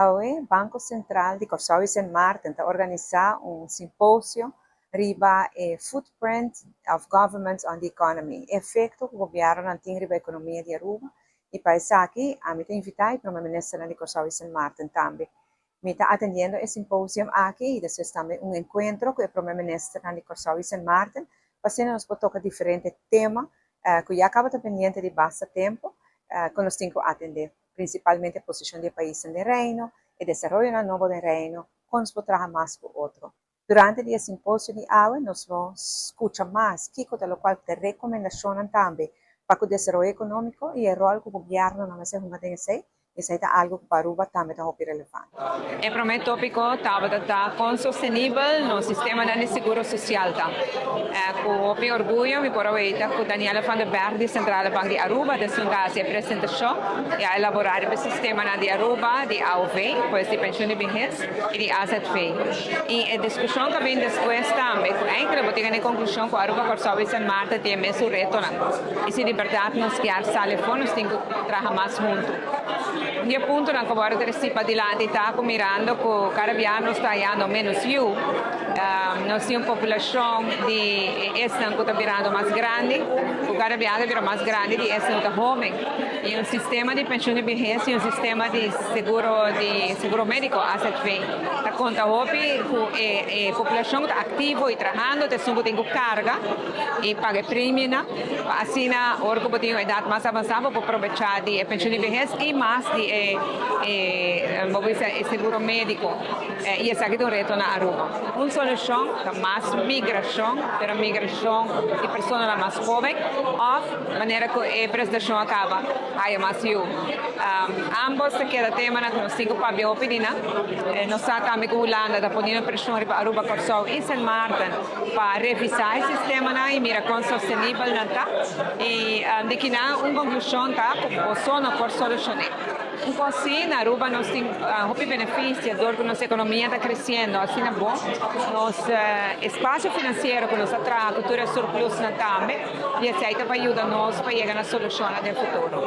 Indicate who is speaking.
Speaker 1: Awe, Banko Sentral di Kòrsou i Sint Maarten ta organisá un simposio riba e footprint of governments on the economy, efekto ku gobièrnunan tin riba ekonomia di Aruba, i pa esaki ami ta invitá e prome ministernan di Kòrsou i Sint Maarten tambe. Mi ta atendiendo e simposium aki i despues tambe un enkuentro ku e prome ministernan di Kòrsou i Sint Maarten pa asina nos por toka diferente tema ku ya kaba ta pendiente di basta tempu ku nos tin ku atendé, prinsipalmente posishon di e paisnan den Reino, e desaroyonan nobo den Reino, kon nos por traha mas ku otro. Durante di e simposio di awe nos lo skucha mas kiko ta lokual ku ta rekomendashonnan tambe pa ku desaroyo ekonómiko i e ròl ku gobièrnunan mester hunga den esei. Esei ta algu ku pa Aruba tambe ta hopi relevante.
Speaker 2: E promé tópiko tabata ta kon sostenibel nos sistemanan di seguro sosial ta. Ku hopi orguyo mi por a weita ku Daniela van der Berg di Sentrale Bank di Aruba ta esun ta hasi e presentashon i a elaborá riba e sistemanan di Aruba di AOV, pues di penshun di behes, i di AZV. I e diskushon ta bin despues tambe ku eindelijk bo tin e konklushon ku Aruba, Kòrsou i Sint Maarten tin e mesun retonan. I si di bèrdat nos kier sali afó nos tin ku traha mas huntu. Un di e puntonan ku bo a trese padilanti ta ku mirando ku kada bia nos ta hayando ménos yu, nos tin un populashon di esnan ku ta birando mas grandi, ku kada bia ta bira mas grandi di esnan ku ta hóben. I un sistema di penshun di behes i un sistema di seguro di seguro médiko, AZV, ta konta hopi ku e populashon ku ta aktivo i trahando ta esun ku tin ku karga i paga e premionan pa asina ora ku bo tin un edat mas avansá bo por probechá di e penshun di behes i mas di e bo por bisa e seguro médiko i esaki ta un reto na Aruba. Un solushon ta mas migrashon, pero migrashon di personanan mas hóben òf manera ku e presentashon a kaba haya mas yu. Ambos ta keda temanan ku nos tin ku papia hopi di nan. Nos sa tambe ku Hulanda ta poniendo preshon riba Aruba, Kòrsou i Sint Maarten pa revisá e sistemanan i mira kon sostenibel nan ta. I di kinan un konklushon ta ku boso no por solushon'é. Un kos sí, na Aruba nos tin hopi benefisio dor ku nos ekonomia ta kresiendo asina bon. Nos espasio finansiero ku nos a traha ku tur e surplusnan tambe. I esei ta pa yuda nos pa yega na solushonnan den futuro.